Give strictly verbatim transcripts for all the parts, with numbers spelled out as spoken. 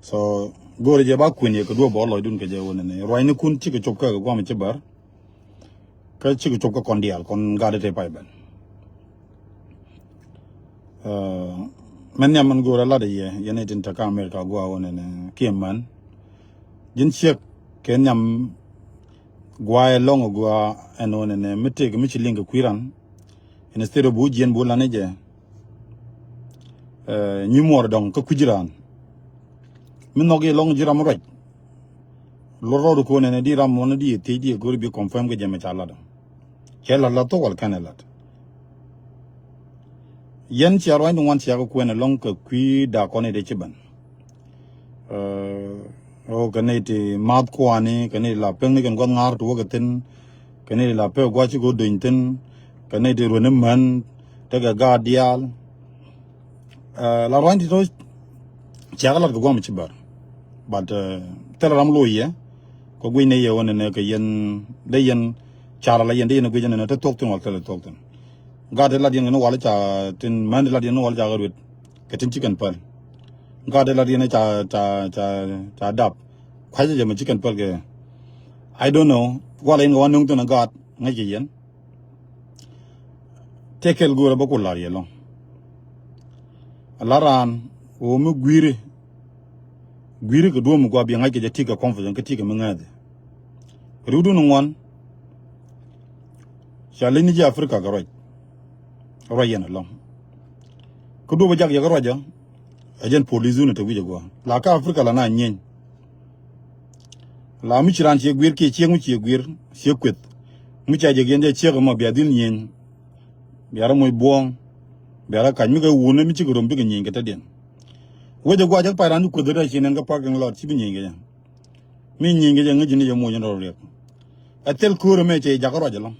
So go̱o̱rɛ jɛ ba kuën yɛ kɛ duɔ̱ɔ̱p bä lɔcdun kɛ jɛ wä nɛnɛ. Ruacnikun cikɛ cop kä kɛ guam ci bär. Kä cikɛ cop kä kɔn diaal kɔn gat te pay ben. Mɛn nhiam mɛn go̱o̱rɛ lat yɛ yɛn itin te kä America gua wä nɛnɛ kiɛ män. Ji̱n ciek kɛ nhiam gua ɛlɔŋ gua ɛn wä nɛnɛ mi tëk mi ci liŋ kɛ kui̱ ran. Instead of bu jiɛn bu lan jɛ. Nyi muɔr dɔŋ kä kui̱ ji̱ ran. Mi nhɔk yɛ lɔŋ ji̱ ram ruac. Lor rɔɔd ko̱n ɛn di ram mɔn di yɛ thiec di yɛ go̱r bi confirm kɛ jɛ mɛ ca lat. Cɛ lat lat thok wal kɛn ɛ lat. Yɛn cia ruany di ŋuan cia kɛ kuɛn ɛlɔŋ kɛ kui̱ dak kɔn i̱ dee ci ben. Ɛ, ɣöö kɛ nɛy ti math kuani, kɛ nɛy ti la pek ni kɛn guath ŋa̱r ti wä kɛ thi̱n, kɛ nɛy ti la pek gua̱c ci kɛ wä dony thi̱n, kɛ nɛy ti rueni män tekɛ gaat diaal. Ɛ, la ruany ti tɔ ciakä lat kɛ guam ci bär. But, ɛ, thilɛ ram loc yɛ kɛ guic nɛy yɛ wä nɛnɛ kɛ yɛn dee yɛn car ala yɛn dee yɛn guic nɛnɛ te thuɔ̱k thi̱n wal thilɛ thuɔ̱k thi̱n. Gaat ti lat yɛn kɛ ni wal ca tin män ti lat yɛn ni wal ca kɛ ruet. Kɛ tin ci kɛn päl. Gaat ti lat yɛn ca ca ca ca dap. Kua̱cä jɛ mɛ ci kɛn päl kɛ. I don't know. Wala yɛn kɛ wan nuŋ thin a gaat ŋäc kɛ yɛn. Tëë kɛl go̱o̱rä bä ku la̱r yɛ lɔ̱ŋ. A la̱r raan ɣöö mi gui̱ri. Gui̱ri kɛ duɔ̱ɔ̱m mi gua̱a̱ bi ŋa̱c kɛ jɛ ti̱i̱ kɛ confident kä ti̱i̱ kɛ mi ŋääthi. Riwdun ŋuan. Ca leny ni ji̱ Africa kɛ ruac. Ruac yɛn ɛlɔ̱ŋ. Kä duɔ̱p a jak yɛ kä ruacä. Ɛ jɛn police unit te wi̱c ɛ gua̱a̱ la kä Africa la na nyieny. La mi ci raan ciɛ gui̱r kiɛ ciek mi ciɛ gui̱r ciɛ kueth. Mi ca jɛ giɛn jɛ ciek ɛmɔ bia dhil nyieny. Bia rɔ moc buɔ̱ɔ̱ŋ. Bia rɔ kac mi kɛ wun mi cikɛ rom bikɛ nyieny kɛ tetdiɛn. Wecɛ gua̱a̱ cä pay raan ci kueth rɛ ci nɛn kä parking lot ci bi nyieny kɛ jɛ. Mi nyieny kɛ jɛ ŋäc ni jɛ moc ni rɔ riɛk. Ɛ thil köörä mɛ cɛ jakä ruac ɛlɔ̱ŋ.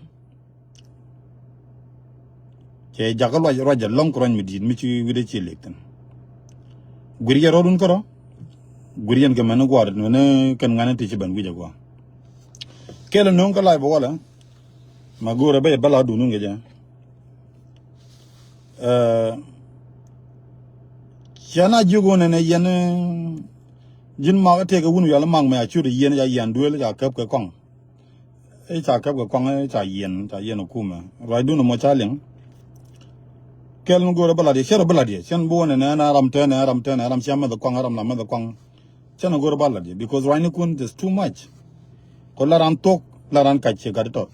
Cɛ jakä ruac ruac ɛlɔ̱ŋ kɛ ruac mi di̱i̱t mi ci wi̱cdɛ ci lek thi̱n. Guir yɛ rɔ̱dun kärɔ. Guir yɛn kɛ mɛn gua̱a̱r mɛn kɛn ŋa̱n ti ci ben wi̱c ɛ gua̱a̱. Kɛl ɛ no̱o̱ŋ kä lac bɛ walɛ. Ma go̱o̱rɛ bä yɛ bä la duundun kɛ jɛ. Ɛ, ciɛ na jiök wä nɛnɛ yɛn, ɛ, ji̱n mak tëëkɛ wun wial mak mɛ a ciöt yɛn ca yɛn duëël ca käp kɛ kɔŋ. Ɛ ca käp kɛ kɔŋ, ɛ ca yɛn, ca yɛn ɛ kumɛ. Ruacdun ɛmɔ ca liŋ. Kɛl mi go̱o̱rɛ bä lat yɛ, cɛ rɔ bä lat yɛ. Cɛn bi wä nɛnɛ ɛn a ram tɛnɛ, ɛ ram tɛnɛ, ɛ ram cia mɛth ɛ kɔŋ, ɛ ram la mɛth ɛ kɔŋ. Cɛn a go̱o̱rɛ bä lat yɛ, because ruacnikun is too much. Kɔ la ran thok, la ran kac ciɛ gat tɔt.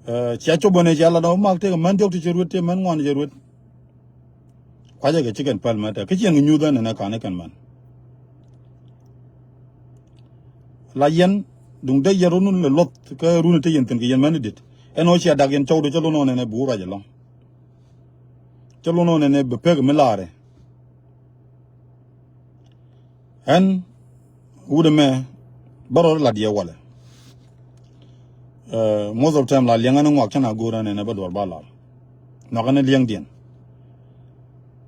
Ɛ, cia cop bä nɛ cia lat ɔ mak tëëkɛ män diɔk ti cɛ ruet, tëë män ŋuan cɛ ruet. Kuacä kɛ ci kɛn päl mɛ tɛ kä ciɛn kɛ nyuth ɛn ɛn ɛ ka̱n ɛ kɛn män. La yɛn duŋ dee yɛn run lɛ luɔth kä run te yɛn thi̱n kɛ yɛn män dit. Ɛn ɣöö cia dak yɛn cɔwdɛ cä lon ɣän ɛn ɛ bi wä ruac ɛlɔ̱ŋ. Cä lon ɣän ɛn ɛ bi pek mi laarɛ. Ɛn wut ɛmɛ bä rɔ lat yɛ walɛ. Ɛ, most of time la liɛŋ ɛn ŋuak cä na go̱o̱r ɛn ɛn ɛ bä duɔr ba lar. Nhɔk ɛn ɛ liɛŋdiɛn.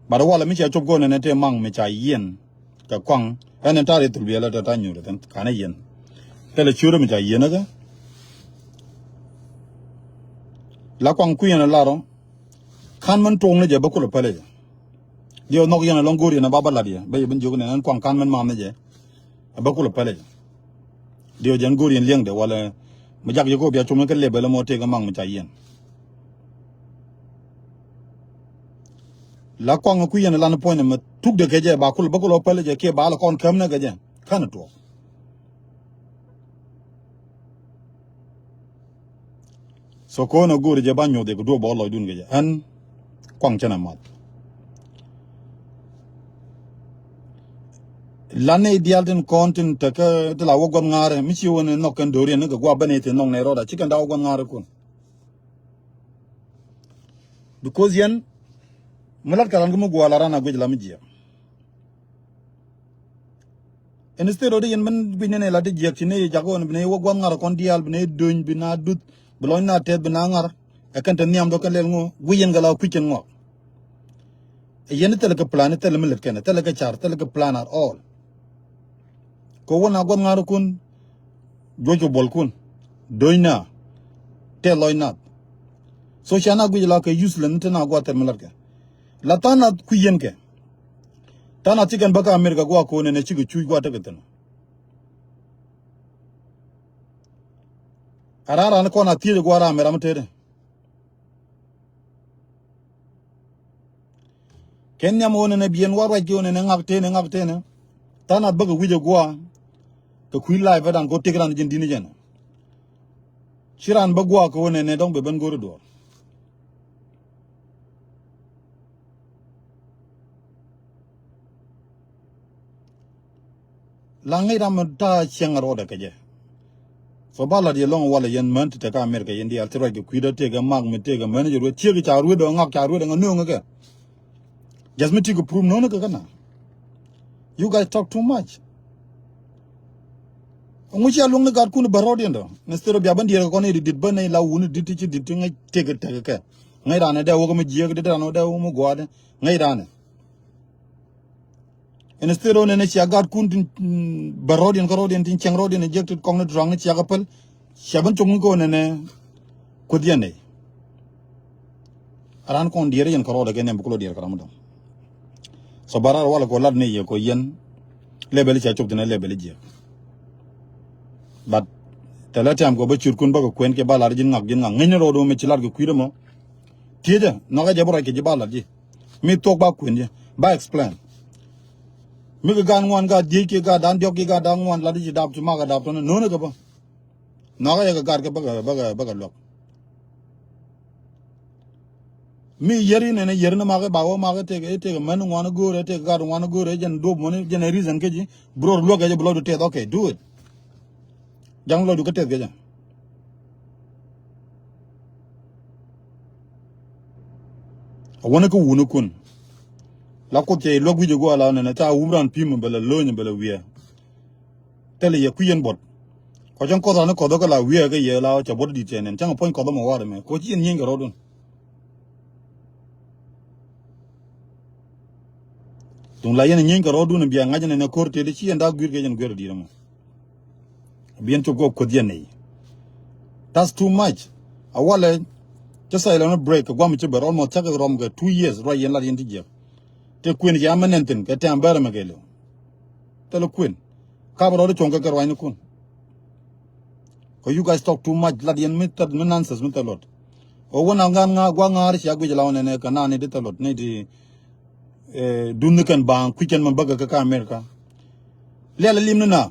But walɛ mi cia cop go̱o̱r ɛn ɛ tëë maŋ mi ca yiɛn kɛ kɔaŋ ɛn ɛ ta̱r ithul biɛl ɛ tɛ ta̱ nyuur ɛ thin ka̱n ɛ yiɛn. Thilɛ ciöörä mi ca yiɛn ɛ kɛ. La kɔaŋ kui̱ ɛn ɛ lar ɔ. Ka̱n mɛn tuɔɔk ni jɛ bä kulɛ pälɛ jɛ. Diɛ nhɔk yɛn ɛlɔ̱ŋ go̱o̱r yɛn ɛ ba bä lat yɛ bä yɛ bin jiök ni ɛn kuaŋ ka̱n mɛn ma̱a̱n ni jɛ. Ɛ bä kulɛ pälɛ jɛ. Diɛ jɛn go̱o̱r yɛn liɛŋdɛ walɛ mi jak yɛ kɛ wä bia cum ni kä lɛp ɛlɛ mɔ tëëk ɛ maŋ mi ca yɛn. La kuaŋ ɛ kui̱ yɛn ɛ lan puɔ̱ny ɛmɛ thukdɛ kɛ jɛ ba kulɛ bä kulɛ pälɛ jɛ kiɛ ba lɛ kɔn käm nɛ kɛ jɛ. Ka̱n ɛ tuɔɔk. So ko̱n a go̱o̱ri jɛ ba nyuɔth yɛ kɛ duɔ̱ɔ̱p bä lɔcdun kɛ jɛ ɛn kuaŋ cɛn a math. Lan ni diaal tin kɔn tin tekä ti la wä gua̱th ŋa̱rɛ mi ci wä ni nhɔk kɛn do̱riɛn ni kɛ gua̱a̱ ben i̱ tin nhɔk ni rɔɔda ci kɛn da wä gua̱th ŋa̱rɛ kun. Because yɛn mi lat kɛ ran kä mi gua̱a̱ la ran a guic la mi jiɛk. Instead of di yɛn ben guic nɛnɛ la di jiɛk ci nɛ yɛ jak ɣän bi nɛ yɛ wä gua̱th ŋa̱r kɔn diaal bi nɛ yɛ döny bi na duth bi lɔny na tɛth bi na ŋa̱r. Ɛ kɛn te nhiam dɔ kɛn lɛl ŋuɔ guic yɛn kɛ la kui̱c kɛn ŋuɔk. Ɛ yɛn thilɛ kɛ plan thilɛ mi lät kɛn thilɛ kɛ car thilɛ kɛ plan at all. Kɛ wä na gua̱th ŋa̱r kun juɔc kɛ buɔl kun döny na tɛth lɔny nath. So ca na guic la kɛ useless ni te na gua̱th thil mi lät kɛ la tha̱a̱ŋ nath kui̱c yɛn kɛ. Tha̱a̱ŋ nath cikɛn bä kä America gua̱a̱ ko̱n ɛn ɛ cikɛ cuc gua̱a̱ tekɛ thi̱n. A raan raan kɔn a thiec gua̱a̱ ram ɛ ram tëëdɛ. Kɛn nhiam ɣöö nɛnɛ biɛn wa ruac ki ɣöö nɛnɛ ŋak tëënɛ, ŋak tëënɛ. Tha̱a̱ŋ nath bäkɛ wi̱c ɛ gua̱a̱. Kɛ kui̱ live ɛ dan kɛ ɣöö tëk ran ji̱n di̱t ni jɛn. Ci ran bä gua̱a̱ kɛ ɣöö nɛnɛ dɔ̱ŋ bɛ ben go̱o̱r i̱ duɔ̱ɔ̱r. La ŋäc ram mi ta̱a̱ cieŋ rɔɔdɛ kɛ jɛ. So ba lat yɛ lɔ̱ŋ walɛ yɛn män ti te kä America yɛn diaal ti ruac kɛ kui̱dä tëëkɛ mak mi tëëkɛ män jɛ ruet ciek ca ruet ɔ ŋak ca ruet ɔ ŋa nööŋä kɛ. Just mi ti kɛ proof nööŋä kɛ kä na. You guys talk too much. Ŋu cia luäŋ ni gat kun bä rɔɔdiɛn dɔ. Instead of bia bä diɛɛr kɛ kɔn i̱ dit bä nɛy la wuni dit ti ci dit ti ŋäc tëëkɛ tëëkɛ kɛ. Ŋäc ranɛ dee wä kä mi jiääk dit ranɛ dee wä mi gua̱a̱dɛ. Ŋäc ranɛ. Instead ɔ nɛnɛ cia gat kun tin, mm, bä rɔɔdiɛn kä rɔɔdiɛn tin cieŋ rɔɔdiɛn ɛ jiäk ti kɔŋni ti rɔaŋni cia kä päl. Cia ben cok ni kɛ ɔ nɛnɛ kuoth yɛn nɛy. A ran kɔn diɛɛr yɛn kä rɔɔdɛ kɛ nɛm bi kulɔ diɛɛr kä ram dɔ̱ŋ. So ba rar walɛ kɛ ɔ lat ni yɛ kɛ ɔ yɛn. Lɛbɛl cia cok thin ɛ lɛbɛl jiɛk. But tɛlɛ tɛm kɛ ɔ bä ciötkun bä kɛ kuɛn kɛ ba lat ji̱n ŋak ji̱n ŋak ŋäcni rɔɔdɛ mɛ ci lat kɛ kui̱dɛ mɔ. Tiecä nhɔkɛ jɛ bä ruac kɛ ji̱ ba lat ji̱. Mi thuɔ̱k ba kuɛn ji̱ ba explain. Mi kɛ gaat ŋuan gaat diec kiɛ gaat dan diɔ̱k kiɛ gaat dan ŋuan lat ji̱ dap ci makɛ dap tɔ̱nɛ no̱o̱nɛ kɛ bä. Nhɔakä yɛ kɛ gat kɛ bäkɛ bäkɛ bäkɛ luäk. Mi yɛr inɛnɛ yɛr ni makɛ ba wä makɛ tëkɛ tëkɛ män ŋuan go̱o̱rɛ tëkɛ gat ŋuan go̱o̱rɛ jɛn duɔp mɔni jɛn ɛ reason kä ji̱. Bi rɔ luäk kɛ jɛ bi lɔcdu tɛth, okay, do it. Jaŋ lɔcdu kä tɛth kɛ jɛ. A wäni kä wuni kun. La kuoth cɛ luäk wi̱c ɛ guɔ la nɛnɛ ca wum ran pi̱m bɛ la lo̱ny bɛ la wiɛ. Thilɛ yɛ kui̱ yɛn buɔt. Kɔ cäŋ kɔth rani kɔth kä la wiee kä yɛ la cɛ buɔt di̱t cɛ nɛn cäŋ puɔ̱ny kɔth mɔ warɛ mɛ kɔ ci yɛn nyieeny kɛ rɔɔdun. Duŋ la yɛn nyieeny kɛ rɔɔdun bia ŋa̱c nɛn ɛ ko̱r tëëdi ci yɛn daa gui̱r kɛ yɛn gui̱r di̱t mɔ. Bi yɛn cop kɛ kuoth yɛn nɛy. That's too much. A walɛ cä silent break kɛ guam ci bɛ rɔɔd mɔ thiak kɛ rɔm kɛ two years ruac yɛn lat yɛn ti jiɛk. Te kuën ci amɛ nɛn thin kɛ tɛm bɛrɛ mɛ kɛ liw. Thilɛ kuën. Kap rɔɔdɛ cuɔ̱ŋ kɛ kɛ ruacnikun. Kɛ you guys talk too much lat yɛn mi thɛt mi nonsense mi thɛt luɔt. Ɣöö wä na ŋa̱n ŋa̱ gua̱ ŋa̱r cia guic la wä nɛnɛ kɛ naan ni ti thɛt luɔt ni ti. Eh, dun ni kɛn baaŋ kui̱c kɛn mɛ bäkɛ kɛ kä America. Liɛl lim ni na.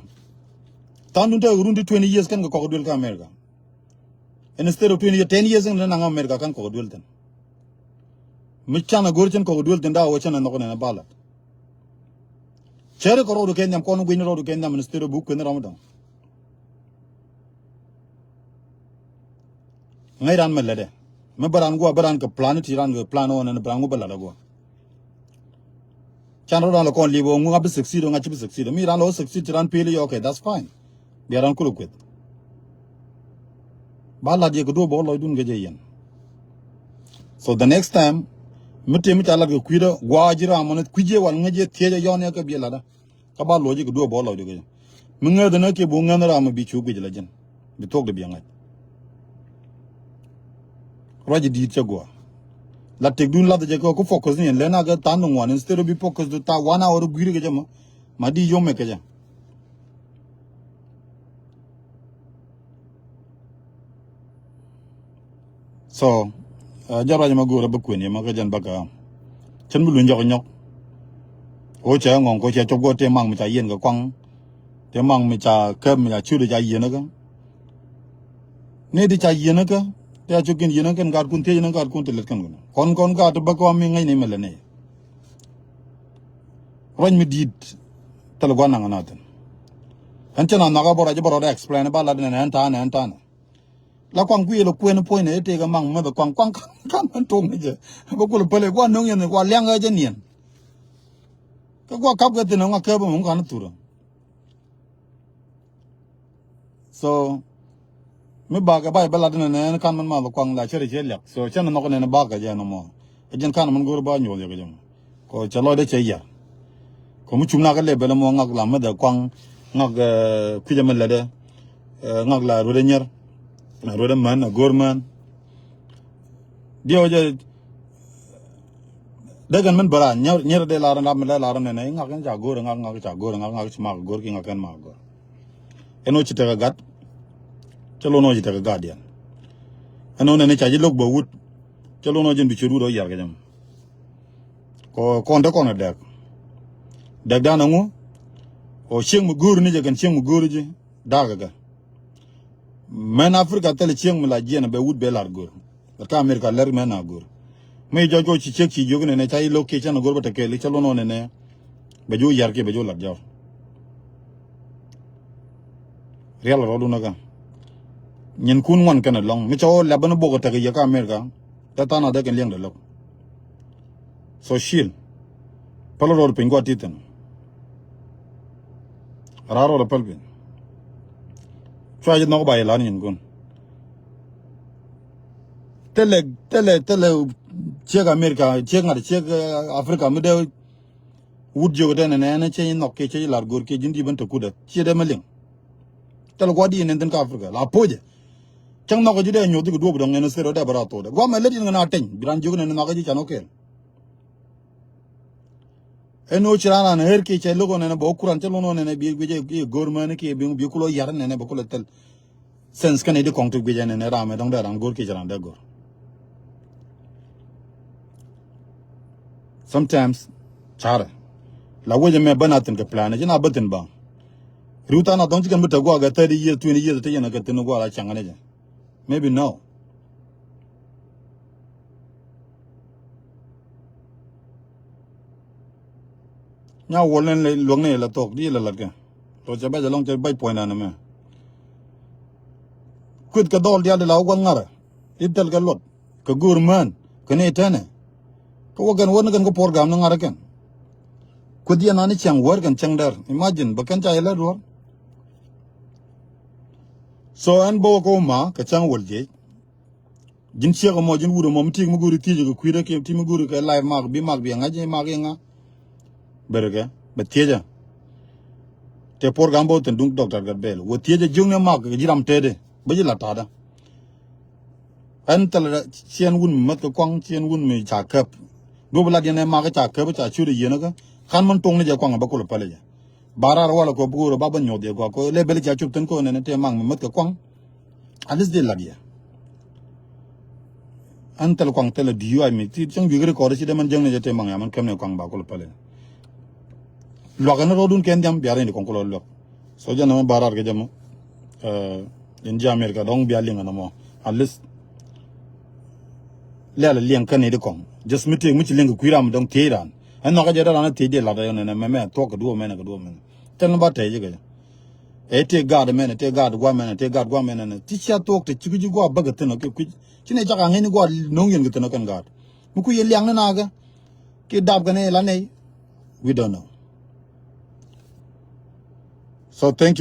Tha̱a̱ŋ dun tekɛ run ti twenty years kɛn kɛ kɔk duel kä America. Instead of twenty years, ten years in lɛ naŋ America kɛn kɔk duel thin. Mi can a go̱r cin kɔk duel thin daa wä cin a nhɔk nɛn a balat. Cäri kɛ rɔɔdu kɛ nhiam kɔn gui̱ny rɔɔdu kɛ nhiam instead of buk kueth ni rɔm dɔŋ. Ŋäc ran mi lätdɛ mi bä ran guɔ bä ran kɛ plan ti ran kɛ plan ɣɔn ɛn bä ran ŋu bä lat a guɔ. Can rɔ ran lɔ kɔn li̱p ɣɔn ŋu ŋa bi succeed ɣɔn ŋa ci bi succeed mi ran lɔ succeed ti ran pili yɔ, okay, that's fine. Bia ran kulɛ kueth. Ba lat yɛ kɛ duɔ̱ɔ̱p bä lɔcdun kɛ jɛ yɛn. So the next time mi tëë mi ca lat kɛ kui̱dä gua̱a̱ ji̱ ram mɔni kui̱ jiɛ wal ŋäc jiɛ thiec a yɔn yɛ kɛ biɛ latdä. Kä ba luɔc ikɛ duɔ̱ɔ̱p bä lɔcdun kɛ jɛ. Mi ŋäth ni kiɛ bu ŋäth ni ram mi bi cu guic la ji̱n. Bi thuɔ̱k di biɛ ŋa̱c. Ruac i̱di̱i̱t cä gua̱a̱. La tëkdun lath jɛ kɛ ku focus ni ɛn lɛn akɛ tha̱a̱ŋ ni ŋuan instead of bi focus du tha̱a̱ŋ one hour gui̱i̱r kɛ jɛ mɔ. Ma di yom mɛ kɛ jɛ. So, uh, jɛ ruac ma go̱o̱rä bä kuën yɛ ma kä jɛn bä kä. Cän bi luny jɔk nyɔk. Ko cɛ ŋɔŋ ko cɛ cop go te maŋ mi ca yiɛn kɛ kuaŋ. Te maŋ mi ca käp mi ca ciöt ca yiɛn kä. Ni ti ca yiɛn kä. Te a cok kɛn yiɛn kä kɛn gat kun thiec ni gat kun te lät kɛn kun. Kɔn kɔn gat bä kɔ mi ŋäc ni mɛ lɛ ni. Ruac mi di̱i̱t thil gua̱n naŋ nath thi̱n. Ɛn cä na nhɔakä bä ruac bä rɔɔdɛ explain ba lat nɛn ɛn ta̱a̱nɛ ɛn ta̱a̱nɛ. La kuaŋ kui̱ lɛ kuën puɔ̱nynɛ i̱ tëëkɛ maŋ mäth kuaŋ kuaŋ ka̱n ka̱n mɛn to̱ŋ ni jɛ. Bä kulɛ päl ɛ gua̱n no̱ŋ yɛn gua̱n liaŋ ɛ jɛ niɛn. Kä gua̱ kap kɛ thi̱n ɛ ŋuak kääp ɛmɛ ŋuak ka̱n thurä. So mi bakɛ bay bä lat inɛ nɛ ɛn kan mɛn math kuaŋ la cɛ rɛ cɛ liak. So cɛ nɛ nhɔk inɛ nɛ bakɛ jɛ ɛn mɔ. Ɛ jɛn kan mɛn go̱o̱r ba nyuɔth yɛ kɛ jɛ mɔ. Kɔ cɛ lɔcdɛ cɛ yar. Kɔ mi cum nak kɛ lɛ bɛl mɔ ŋak la mɛth ɛ kuaŋ ŋak, eh, kui̱c ɛmɛ lätdɛ. Eh, ŋak la ruet ɛ nyɛr. Ruet ɛ män ɛ go̱o̱r män. Diɛw jɛ Dee kɛn min bä raar nyɛr, nyɛr dee lar in rap mi lɛ lar in nɛnɛ i̱ ŋak in ca go̱r, i̱ ŋak, ŋak ca go̱r, i̱ ŋak, ŋak ci mak go̱r ki ŋak kɛn mak go̱r. Ɛn ɣöö ci tekɛ gat. Cä lo̱n ɣöö ci tekɛ gat diɛn. Ɛn ɣöö nɛnɛ ca ji̱ lo̱k bä wut. Cä lo̱n ɣöö ji̱n bi ciöt wut ɣöö yar kɛ jɛ mɔ. Kɔ, kɔn te kɔn ɛ dɛk. Dɛk dan ɛŋu. Ɔ cieŋ mi go̱o̱ri ni jɛ kɛn cieŋ mi go̱o̱ri ji̱. Da̱a̱k kɛ kɛ. Mɛn Africa thilɛ cieŋ mi la jiɛn bɛ wut bɛ lar go̱o̱r. Gat kä America lɛr mɛn a go̱o̱r. Mi jɔc kɔ ci ciek ci jiök nɛnɛ ca i̱ lo̱k kiɛ cɛn a go̱o̱r bä te kɛɛl i̱ cä lo̱n ɣöö nɛnɛ. Bɛ ji̱ wä yar kiɛ bɛ ji̱ wä lat jɔr. Rial rɔɔdun kä. Nyin kun ŋuan kɛn ɛlɔ̱ŋ. Mi cɛ wä lɛp bä ni bok ɛ tek yɛ kä America. Tɛ than a dee kɛn liɛŋdɛ lo̱k. So chill. Päl rɔɔd piny gua̱t ti thi̱n. Raar rɔɔd päl piny. Cua ji̱ nhɔk ba yɛ la̱r nyin kun. Thilɛ, thilɛ, thilɛ ciek America, ciek ŋa̱t, ciek, eh, Africa mi dee wut jiök tɛn ɛn ɛn cɛ ji̱ nhɔk kiɛ cɛ ji̱ la̱r go̱o̱r kiɛ ji̱n di̱i̱p ɛn te kut ɛ. Ciɛ dee mi liŋ. Thilɛ gua̱t di̱i̱n ɛn thi̱n kä Africa. La po̱cɛ. Cäŋ nhɔk ji̱ dee nyuɔth ji̱ kɛ duɔ̱ɔ̱p dɔ̱ŋ ɛn thil rɔ dee bɛ raar thok dɛ. Gua̱a̱mɛ lät in ŋän a teny. Bi raan jiök nɛn nhɔk ji̱ can wä kɛɛl. Ɛn ɣöö ci raan raan ɣer kiɛ cɛ lo̱k ɣöö nɛnɛ bɛ wä kuran cä lo̱n ɣöö nɛnɛ bi guic ɛ go̱o̱r mäni kiɛ bi, bi kulɔ yar nɛnɛ bɛ kulɔ thil. Sense kɛn i̱ di kɔŋ ti guic ɛ nɛnɛ ram ɛ dɔ̱ŋ dee ran go̱o̱r kiɛ cɛ ran dee go̱o̱r. Sometimes carɛ la wec ɛmɛ bä na thi̱n kɛ plan ɛ ci na bä thi̱n ba. Ri̱w than a dhɔ̱ŋ ci kɛn bi te gua̱a̱k ɛ thirty years, twenty years te yɛn ɛ kɛ thi̱n gua̱a̱k la caŋ ɛ ni jɛ. Maybe no. Nya wol ni luäk ni la thok di la lat kɛ. Tɔ cɛ bɛc alɔŋ cɛ bɛc puɔ̱ny dan mɛ. Kueth kɛ dhɔl dial di la wä guath ŋarɛ. Di thɛl kɛ luɔt kɛ go̱o̱r mään kɛ ni tɛnɛ. Kä wä kɛn wä ni kɛn kä puɔr gam ni ŋarɛ kɛn. Kueth yɛn ani cɛŋ wäär kɛn cɛŋ dɛr. Imagine bɛ kɛn ca yɛ lɛ duɔr. So ɛn bä wä kä wä ma kɛ cäŋ wäl jiec. Ji̱n ciek ɛmɔ ji̱n wut ɛmɔ mi tiek mi go̱o̱ri thiec kɛ kui̱dä kiɛ ti mi go̱o̱ri kɛ live mak bi mak bi ŋa̱c mak iŋa. Ber kɛ bɛ thiecä. Tɛ puɔr gam bä wä thi̱n duŋ doctor Gatbɛl wä thiecä jiökni mak kɛ ji̱ ram tetdɛ bä ji̱ la ta̱a̱dä. Ɛn thilɛ ciɛn wun mi mäth kɛ kuaŋ ciɛn wun mi ca käp. Duɔ̱p lat yɛn ɛ mak ca käp ca ciöt ɛ yieen kä. Ka̱n män tuɔŋni jɛ kuaŋ ɛ bä kulɛ päl jɛ. Ba raar walɛ kɔ bi go̱o̱r ɛ ba bä nyuɔth yɛ gɔaa kɔ lɛ bel ca cop thi̱n kɔ nɛn tɛ mak mi mäth kɛ kuaŋ. At least dee lat yɛ. Ɛn thil kuaŋ thilɛ D U I mi ti cäŋ jui̱k ri kɔɔr ci dee mɛn jäŋ ni jɛ tëë maŋ ya mɛn kɛm ni kuaŋ ba kulɛ pälɛ. Luak ɛn rɔɔdun kɛn dhiam bia rɛy ni kɔŋ kulɔ luak. So jɛ nɛmɛ ba raar kɛ jɛ mɔ. Ɛɛ, in ji̱ America dɔŋ bia liŋ ɛn mɔ. At least lɛl liɛŋ kɛn ni di kɔŋ. Just mi tëë mi ci liŋ kɛ kui̱ ram dɔŋ thiec ran. Ɛn nhɔkä jɛ dee ran thiec dee lat ɛn ɛn mɛmɛ thuɔk kɛ duɔ̱ɔ̱p mɛn kɛ duɔ̱ɔ̱p mɛn. Thil ni ba tɛc jɛ kɛ jɛ. Ɛ tëë gaat mɛnɛ, tëë gaat gua̱a̱ mɛnɛ, tëë gaat gua̱a̱ mɛnɛ. Ti cia thuɔɔk te cik ji̱ gua̱a̱ bäkɛ thi̱n ɔ kiɛ kui̱c. Ci nɛ cak aŋi̱n ni gua̱a̱ no̱ŋ yɛn kɛ thi̱n ɔ kɛn gaat. Mi kui̱ yɛ liaŋ ni nakä. Kiɛ dap kɛn ɛ la nɛy. We don't know. So thank you.